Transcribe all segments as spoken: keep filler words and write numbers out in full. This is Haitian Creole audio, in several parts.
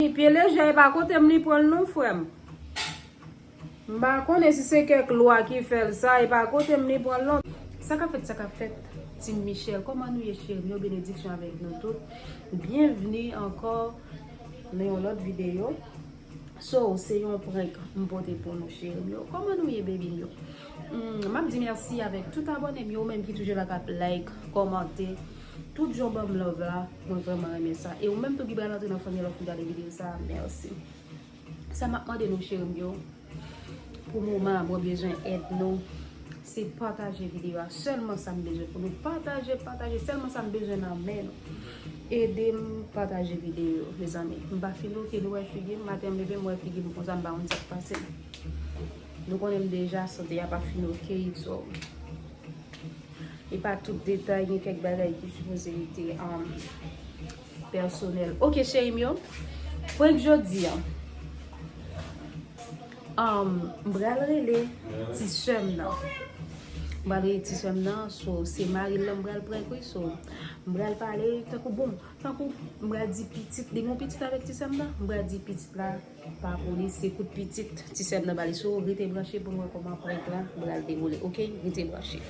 Pye lejè, e pa kote m li pran l non, frè m. M pa konnen si se kèk lwa ki fè l sa, e pa kote m li pran l non. Sa k ap fèt, sa k ap fèt, Team Michel? Kòman nou ye, cheri m yo? Benediksyon avèk nou tout. Byenvni ankò nan yon lòt videyo. So, se yon prank m pote pou nou, cheri m yo. Kòman nou ye, baby m yo? Hmm, m ap di mèsi avèk tout abòne m yo, ou menm ki toujou la k ap like, kòmante, tout jan w ban m love la, mwen vrèman renmen sa. E ou menm tou ki pral antre nan fanmi an lè w fin gade videyo sa a, mèsi. Sa m ap mande nou, cheri m yo, pou moman an, mwen bezwen èd nou. Se pataje videyo a. Sèlman sa m bezwen pou nou. Pataje, pataje. Sèlman sa m bezwen nan men nou. Ede m pataje videyo yo, mezanmi. M pa fin oke, nou wè figi m. Maten m leve, m wè figi m konsa, m pa konn sa k pase m. Nou konnen m deja, sante a pa fin oke, so. E pa tout detay, gen kèk bagay ki sipoze rete, um, pèsonèl. Oke, cheri m yo. Prank jodi a. Um, m pral rele ti sè m nan. M pral rele ti sè m nan, so, se mari l lan m pral prank, wi, so, m pral pale tankou, bon, tankou m pral di pitit, li gen yon pitit avèk ti sè m nan, m pral di pitit la pa pou li, se kout pitit ti sè m nan ba li. So, rete branche pou n wè kòman prank la pral dewoule. Oke, rete branche.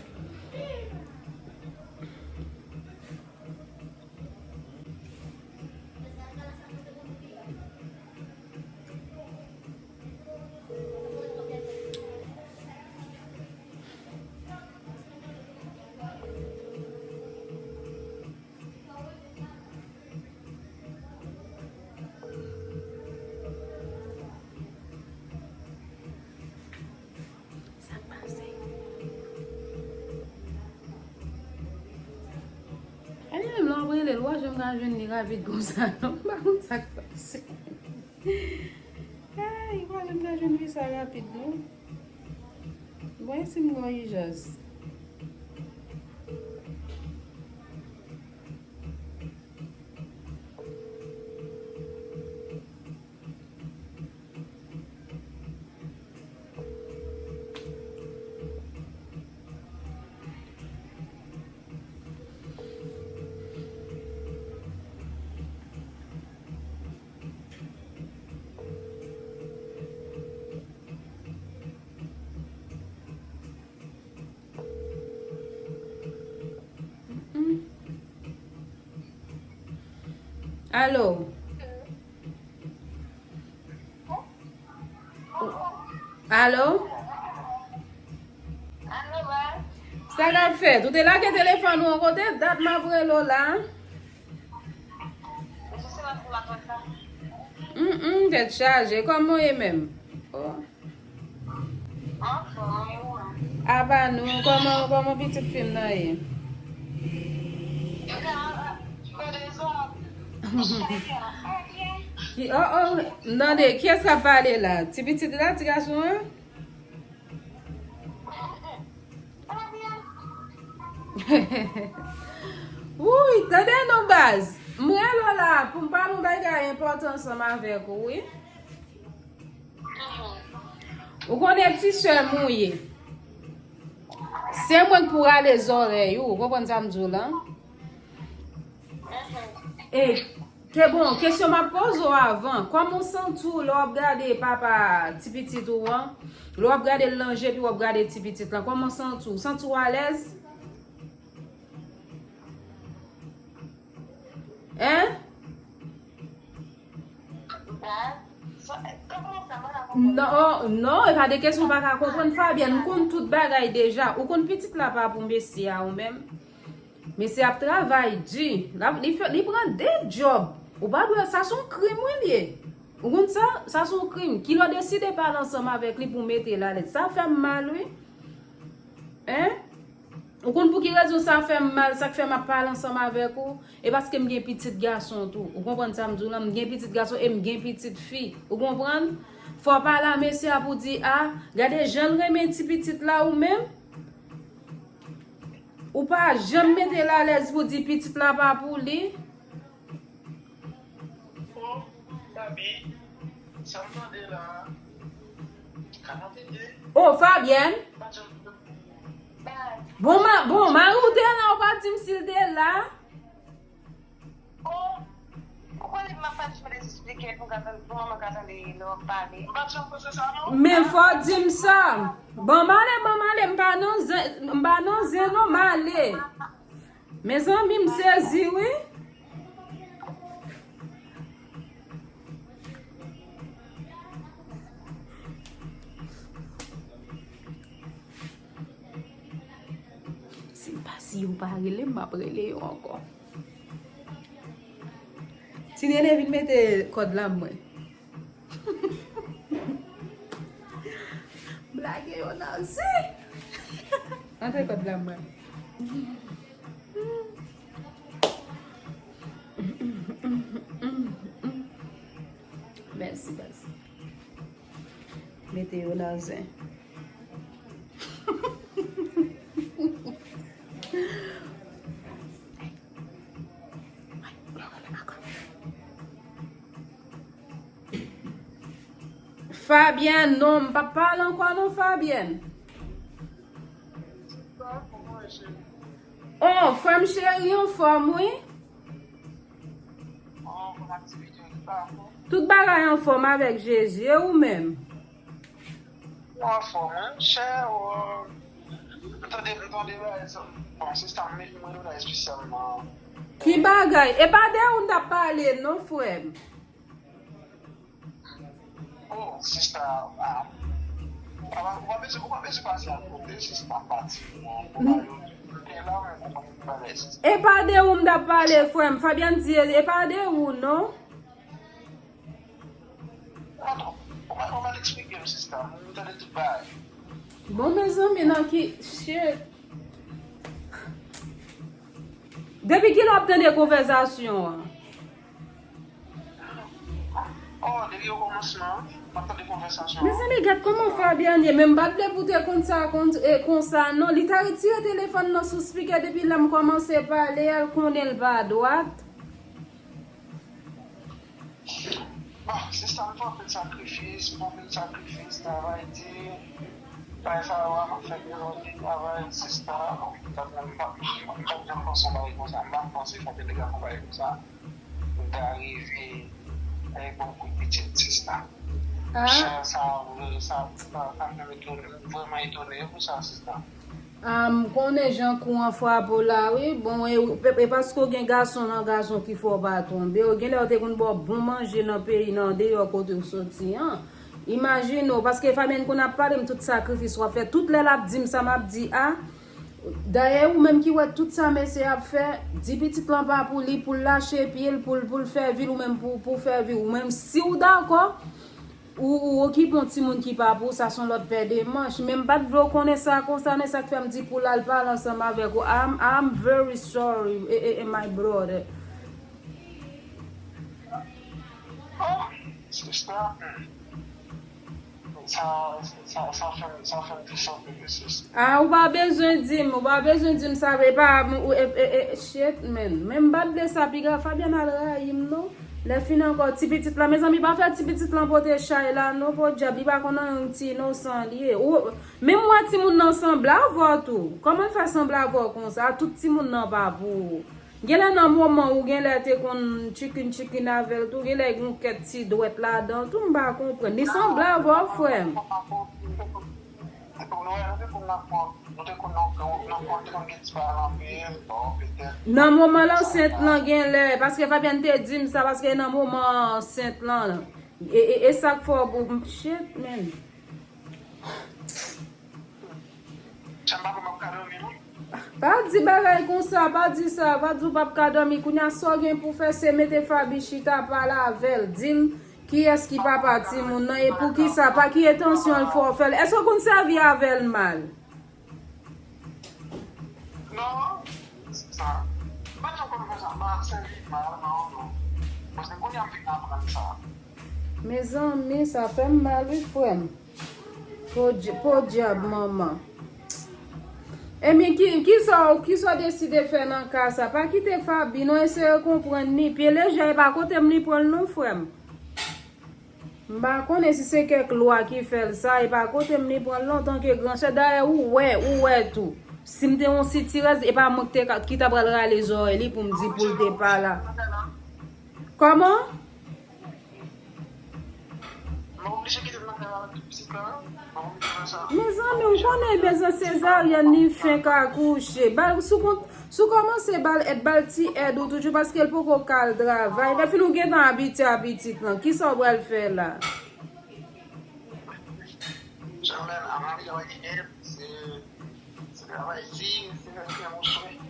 Sa k pase? Anyway, menm lè w ap rele l, ou pa janm ka jwenn li rapid konsa non. M pa konn sa k pase. Ay, ou pa janm ka jwenn li sa rapid non. Bon, e si m gen yon ijans? Alo? Alo? Sa k ap fèt? Ou te lage telefòn ou yon kote? Dat m ap rele w la. Mm, mm, tèt chaje. Kòman w ye menm? Oh. Apa nou, kòman, kòman pitit fi m nan ye? Ki, oh, oh, m tande, kiyès k ap pale la? Ti pitit la, ti gason an? Wouy, tande non baz. M rele w la pou m pale yon bagay enpòtan ansanm avèk ou, wi. Ou konnen ti sè m ou ye. Se mwen k pou rale zòrèy ou, ou konprann sa m di w lan? E, ke, bon, kesyon m ap poze w avan, kòman w santi w lè w ap gade papa ti pitit ou an? Lè w ap gade l nan je epi w ap gade ti pitit lan, kòman w santi w? Santi w alèz? Hein? Non, non, e pa de kesyon w pa ka konprann, Fabienne. M konn tout bagay deja. Ou konn pitit la pa pou mesye a ou menm. Mesye ap travay di. L ap, li fè, li pran de djòb. Ou pa dwe, sa se yon krim, wi, l ye. Ou konn sa? Sa se yon krim. Kilè w deside pale ansanm avèk li pou mete l alèz. Sa fè m mal, wi. Hein? Ou konn pou ki rezon sa fè m mal, sa k fè m ap pale ansanm avèk ou? E paske m gen pitit gason tou. Ou konprann sa m di w lan? M gen pitit gason e m gen pitit fi. Ou konprann? Fò w pale a mesye a pou di, a, gade jan l renmen ti pitit la ou menm. Ou pa janm mete l alèz pou di pitit la pa pou li. Oh, Gaby, sa m tande la a, ka repete? Oh, Fabienne. Pa janm. Bon, ma, bon, mari w te la, ou pa di m si l te la. Oh, ou konn M ap fè jis mete esplike pou ka tande, pou manman ka tande lè w ap pale. M pa t janm panse sa, non. Men fò w di m sa. Ban m ale, ban m ale, m pa nan zen, m pa nan zen non, m ale. Mezanmi, m sezi, wi. Si m pa, si yo pa rele m, m ap rele yo ankò. Ti Nene vin mete kòd la mwen. M lage yo nan zen. Antre kòd la mwen. Mèsi, baz. Mete yo nan zen. Fabienne, non, m p ap pale ankò non, Fabienne. Oh, frè m cheri, anfòm, wi. Tout bagay anfòm avèk Jezi. E ou menm? Mwen anfòm, wi, chè, ou, m tande, m tande bagay sa. Bon, sista, m met mwen nou la espesyalman. Ki bagay? E pa de ou n t ap pale, non, frè m. Oh, sista, ah, ou pa, ou pa bezwen, ou pa bezwen pase akote, sista, pati, non, ou pa yo, te la, mwen konprann bagay, sista. E pa de ou m t ap pale, frè m. Fabienne di, e pa de ou, non? Ou pa, ou pa eksplike m, sista. M tande tout bagay. Bon, mezanmi, nan ki, shit. Depi kilè w ap tande konvèsasyon an? Oh, depi okòmansman, m ap tande konvèsasyon an. Mezanmi, gad kòman Fabian ye. Men m pa t vle pou te konn sa, konn, e, konsa, non. Li ta retire telefòn nan sou spikè depi lè m kòmanse pale a, l konnen l pa dwat. Bon, sista, m fè anpil sakrifis, m fè anpil sakrifis, travay di, bagay sa yo a, m ap fè de lòt de travay, sista, m pa, m pa, m pa janm panse yon bagay konsa, m pa t panse fò te nèg la fè yon bagay konsa, pou m ta rive, e, bon, kout pitit, sista. Ah. Sa, sa, sa, sa, sa fè m etone, m vrèman etone pou sa, sista. Ah, m konnen jan kou an frape w la, wi. Bon, e, e, e paske w gen gason nan gason ki fè w pa twonpe. Ou genlè yo te konn ba w bon manje nan peyi, nan deyò kote w soti an. Imajine w, paske Fabienne konn ap pale m tout sakrifis w ap fè. Tout lè l ap di m sa, m ap di, a, dayè ou menm ki wè tout sa mesye ap fè, di pitit lan pa pou li, pou l lache pye l, pou l, pou l fè vi l, ou menm pou, pou fè vi w. Ou menm si w dakò, Ou, ou okipe yon timoun ki pa pou ou, sa se yon lòt pè de manch. Men m pa t vle w konnen sa konsa, men sa k fè m di pou l al pale ansanm avèk ou. I'm, I'm very sorry, e, e, e, my brother. Oh, sista. Sa, sa, sa fè m, sa fè m triste anpil, sis. Ah, ou pa bezwen di m, ou pa bezwen di m sa, e pa, ou, e, e, e, shit, man. Men m pa t vle sa, piga Fabian al rayi m, non. Lè fini ankò, ti pitit la, mezanmi, pa fè ti pitit lan pote chay la, non, podyab, li pa konn anyen, ti inosan li ye. Ou, menm wè timoun nan sanble avè w tou. Kòman l fè sanble avè w konsa? Tout timoun nan pa pou ou. Genlè nan moman ou genlè te konn chicken chicken avè l tou, genlè gen yon kèk ti dwèt ladan l tou, m pa konprann. Li sanble avè w, frè m. Nan moman l ansent lan genlè, paske Fabienne te di m sa, paske nan moman ansent lan, e, e, e sa k fè w pou, shit, man. Sa m pa pou m ap ka dòmi, non. Pa di bagay konsa, pa di sa, pa di w p ap ka dòmi. Kounye a, sa w gen pou fè, se mete Faby chita, pale avè l, di l kiyès ki papa timoun nan, e poukisa, pa ki entansyon l fè w fè l. Èske w konn sèvi avè l mal? Non, sa, m pa janm konn fè sa, m pa sèvi mal, non, non. Paske kounye a m vin aprann sa. Mezanmi, sa fè m mal, wi, frè m. Podya-, podyab manman. Ebyen, ki, kisa, kisa w deside fè nan ka sa? Pa kite Faby, non, eseye konprann li. Pye lejè, e pa kote m li pran l, non, frè m. M pa konnen si se kèk lwa ki fè l sa, e pa kote m li pran l, non, antanke gran sè. Dayè, ou wè, ou wè tou. Si m te yon sitirèz, e pa mwen ki te ka, ki ta pral rale zòrèy li pou m di pou l te pa la. Kòman? Oblije kite m nan kay la avèk tout pitit la. Mezanmi, ou konnen bezwen sezaryèn, li fenk akouche. Ba l, si w kont, si w kòmanse ba l èd, ba l ti èd ou toujou, paske l poko ka al travay. Lè fini ou gentan abitye a pitit lan, kisa w pral fè la? Jamèl, a mari a pa gen èd, se, se travay di, se fè yon swen.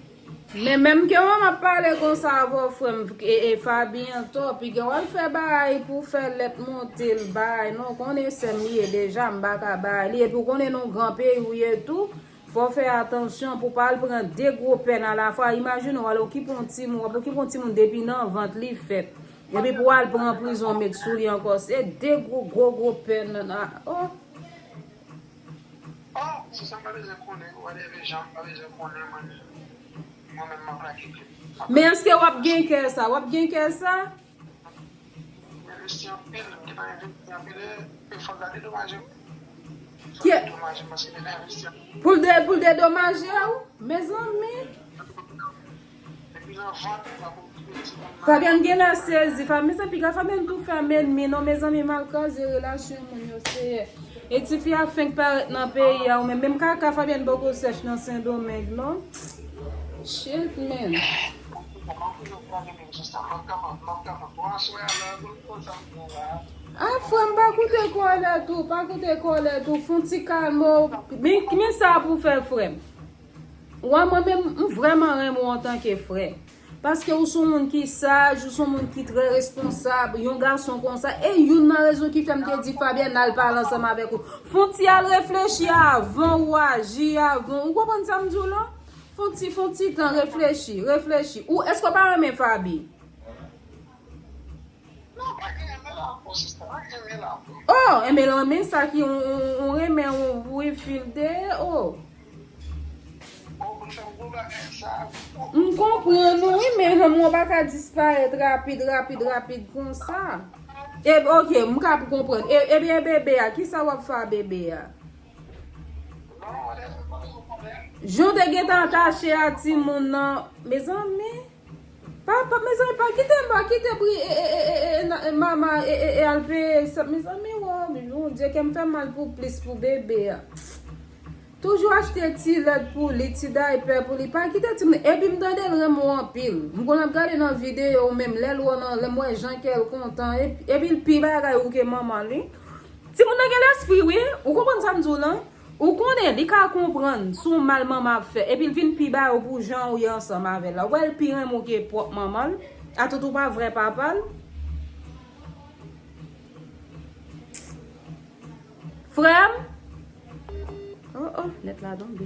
Men menm ke mwen m ap pale konsa avè w, frè m, e, e Fabi antò, piga w al fè bagay pou fè lèt monte l bay, non, konnen sè m li ye deja, m pa ka bay li, epi w konnen nan yon gran peyi w ye tou, fò w fè atansyon pou w pa al pran de gwo pèn alafwa, imajine w al okipe yon timoun, w ap okipe yon timoun depi nan vant li fèt, epi pou w al pran prizon met sou li ankò, se de gwo, gwo, gwo pèn, oh. Oh, se sa m pa bezwen konnen, whatever jan m pa bezwen konnen, mwen, mwen menm m ap lage pye m. Men èske w ap gen kè sa? W ap gen kè sa? M envesti anpil, m gentan envesti anpil, e, e fò l ta dedomaje m. Fò l dedomaje m paske m te envesti anpil. Pou l de, pou l dedomaje w? Mezanmi. Depi nan vant, m ap okipe timoun nan. Fabian genlè sezi. Fa-, mezanmi, piga Fabian tou fè m ènmi, non, mezanmi, m al kraze relasyon moun yo, Seyè. E tifi a fenk parèt nan peyi a, ou menm, menm kaka Fabian poko sèch nan Sendomeng, non. Shit, man. Ah, frè m, pa koute kòlè tou, pa koute kòlè tou, fè yon ti kalme w. Men, men sa pou fè, frè m. Wè, mwen menm, m vrèman renmen w antanke frè. Paske ou se yon moun ki saj, ou se yon moun ki trè responsab, yon gason konsa. E youn nan rezon ki fè m te di Fabienne al pale ansanm avèk ou. Fè yon ti al reflechi avan ou aji, avan. Ou konprann sa m di w lan? Fè yon ti, fè yon ti tan, reflechi, reflechi. Ou, èske w pa renmen Fabi? Non, pa gen renmen la ankò, sista, pa gen renmen la ankò. Oh, enben renmen sa ki yon, yon, yon renmen, yon refilte, oh. Bon, pou fè gwo bagay sa, m konprann ou, wi, men lanmou an pa ka disparèt rapid, rapid, rapid konsa. E, ok, m ka konprann. E, ebyen, bebe a, kisa w ap fè a bebe a? Jan w te gentan atache a timoun nan, mezanmi. Pa, pa, mezanmi, pa kite, pa kite pri, e, e, e, e, e, na-, e, mama, e, e, e, al peye sa, mezanmi, wè, Bondye, kè m fè mal pou plis pou bebe a. Toujou achte ti lèt pou li, ti daypè pou li, pa kite timoun, epi m tande l renmen w anpil. M konn ap gade nan videyo w menm, lè l wè nan, lè m wè jan kè l kontan, epi, epi l pi bagay ou ke manman li. Timoun nan gen lespri, wi, ou konprann sa m di w lan? Ou konnen, li ka konprann se yon mal manman ap fè, epi l vin pi ba ou pou jan ou ye ansanm avè l la. Ou wè l pi renmen w ke pwòp manman l, atout ou pa vrè papa l. Frè m? Oh, oh, nèt la tonbe.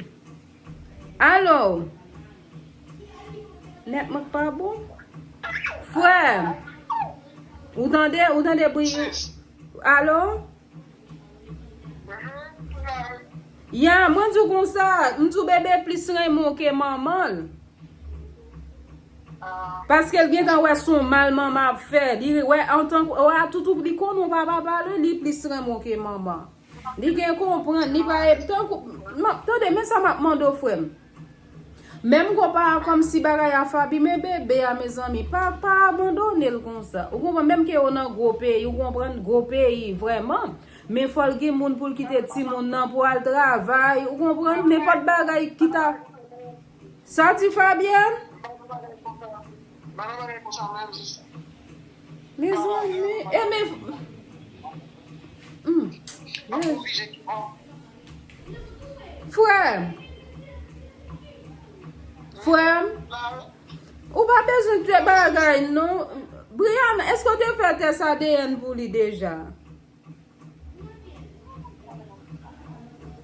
Alo? Nèt mwen k pa bon? Frè m? Ou tande, ou tande bri? Alo? Ya, mwen di w konsa, m di w bebe plis renmen w ke manman l. Paske l gentan wè se yon mal manman ap fè. Li wè antan, wè atout ou, li konnen w pa papa l, li plis renmen w ke manman. Li gen konprann, li pa, tankou, m ap, tande, men sa m ap mande w, frè m. Menm konpa a kòmsi bagay a Fabi, men bebe a, mezanmi, pa, pa abandone l konsa. Ou konprann, menm ke yo nan gwo peyi, ou konprann, gwo peyi, vrèman. Men fò l gen moun pou l kite timoun nan pou al travay, ou konprann, nenpòt bagay ki ta. Sa di Fabienne? Mezanmi, e men, hmm. Frè m. Frè m. Ou pa bezwen fè bagay, non. Brianna, èske w te fè tès A D N pou li deja?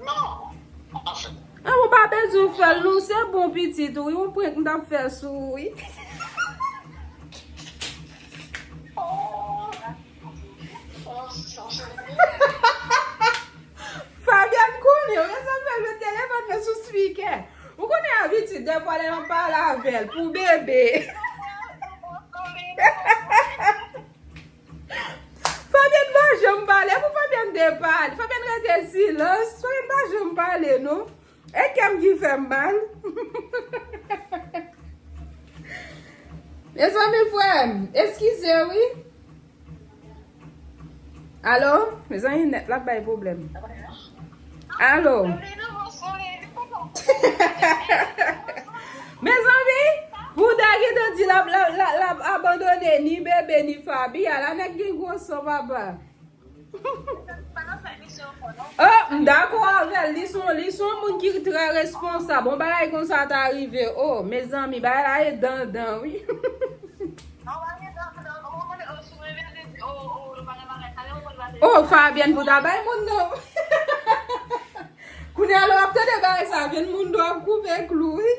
Non, m pa fè. Ah, ou pa bezwen fè l, non, se bon pitit, wi, yon prank m t ap fè sou ou, wi. Fabienne konnen, ou gen sa fè l met telefòn nan sou spikè. Ou konnen abitid, dèfwa lè m ap pale avè l pou bebe. Fabienne pa janm pale, pou Fabienne te pale. Fabienne rete silans, Fabienne pa janm pale, non. E kè m ki fè m mal. Mezanmi, frè m, eskize, wi. Alo? Mezanmi, nèt la bay pwoblèm. Alo? Mezanmi, Bouda gentan di l ap, l ap, l ap, l ap abandone ni bebe ni Fabi. Ala nèg gen gwo san, papa. Oh, m dakò avè l. Li se yon, li se yon moun ki trè responsab. Yon bagay konsa ta rive. Oh, mezanmi, bagay la e dandan, wi. Oh, Fabienne pou ta bay moun nan. Kounye a lè w ap tande bagay sa, vin moun do ap koupe klou, wi.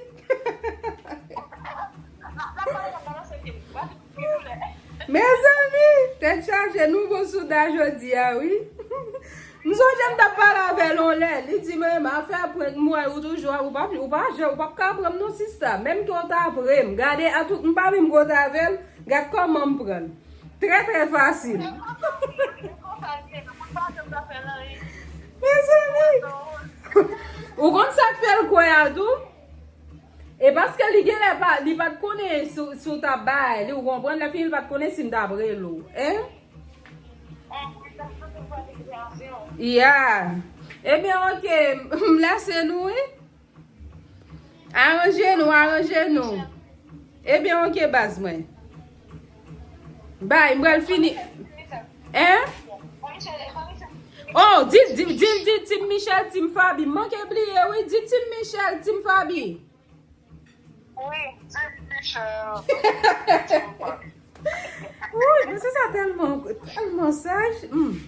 Mezanmi, tèt chaje, nou bon sou Da jodi a, wi. M sonje m t ap pale avè l yon lè, li di, "Mwen, m a fè prank, m wè ou toujou, ou pa, ou pa, ou p ap ka pran m non, sista. Menm ke w ta pre m, gade a tout, m pa menm kote avè l, gad kòman m pran l. Trè, trè fasil." Mezanmi, ou konn sa k fè l kwè a tou? E paske li genlè pa, li pa t konnen si, si w t ap bay li, ou konprann, lè fini li pa t konnen si m t ap rele w, en? Ya. Ebyen, oke, m lese nou, wi. Aranje nou, aranje nou. Ebyen, oke, baz mwen. Bay, m pral fini. En? Oh, di, di, di, di, Team Michel, Team Fabi. M manke bliye, wi. Di Team Michel, Team Fabi. Wi, di Michel. Wi, mesye sa tèlman, tèlman saj. Hmm.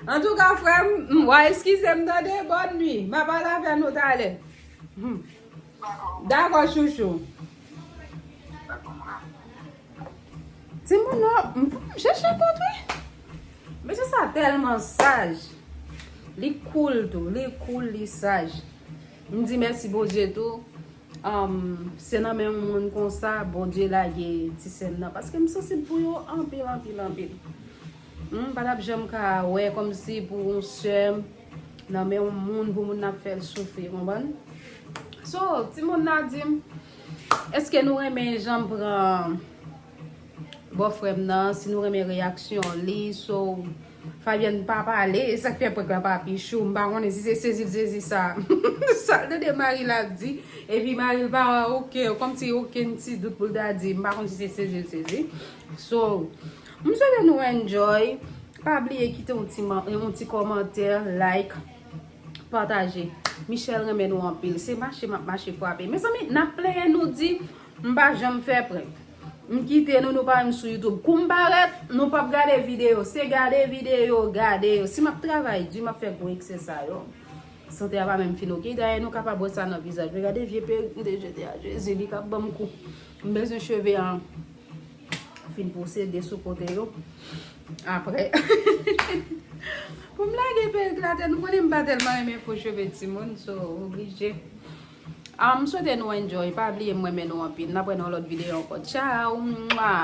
Antouka, frè m, hmm, w a eskize m tande, bòn nwi. M a pale avè nou talè. Hmm. Dakò, chouchou. Timoun nan, m, m chèche kont, wi. Mesye sa tèlman saj. Li cool tou, li cool, li saj. M di mèsi Bondye tou. Um, se nan men yon moun konsa Bondye lage ti sè m nan. Paske m sansib pou yo anpil, anpil, anpil. M pa t ap janm ka wè kòmsi pou yon sè m nan men yon moun, pou moun nan ap fè l soufri, konprann? So, timoun nan di m, èske nou renmen jan m pran bòfrè m nan, si nou renmen reyaksyon li, so, Fabienne pa pale, e sa k fè prank la pa pi cho, m pa konnen si se sezi l sezi sa, sa l tande mari l ap di, epi mari l pa oke, kòmsi okenn ti dout pou l ta di, m pa konn si se sezi l sezi. So, m swete nou enjoy, pa bliye kite yon ti, yon ti kòmantè, like, pataje. Michel renmen nou anpil. Se mache m ap mache frape. Mezanmi, n ap plenyen nou di, m pa janm fè prank. M kite nou, nou pa menm sou YouTube. Kou m parèt, nou p ap gade videyo. Se gade videyo, gade yo. Si m ap travay di, m ap fè gwo eksè sa yo. Sante a pa menm fin oke. Dayè, nou kapab wè sa nan vizaj mwen. Gade vye perik m te jete a. Jezi, li k ap ban m kou. M bezwen cheve an fin posede sou kote yo. Apre, pou m lage perik la tè, nou konnen m pa tèlman renmen fo cheve timoun, so, oblije. Ah, m swete nou enjoy. Pa bliye m renmen nou anpil. N ap wè nan yon lòt videyo ankò. Tchao! Mwa!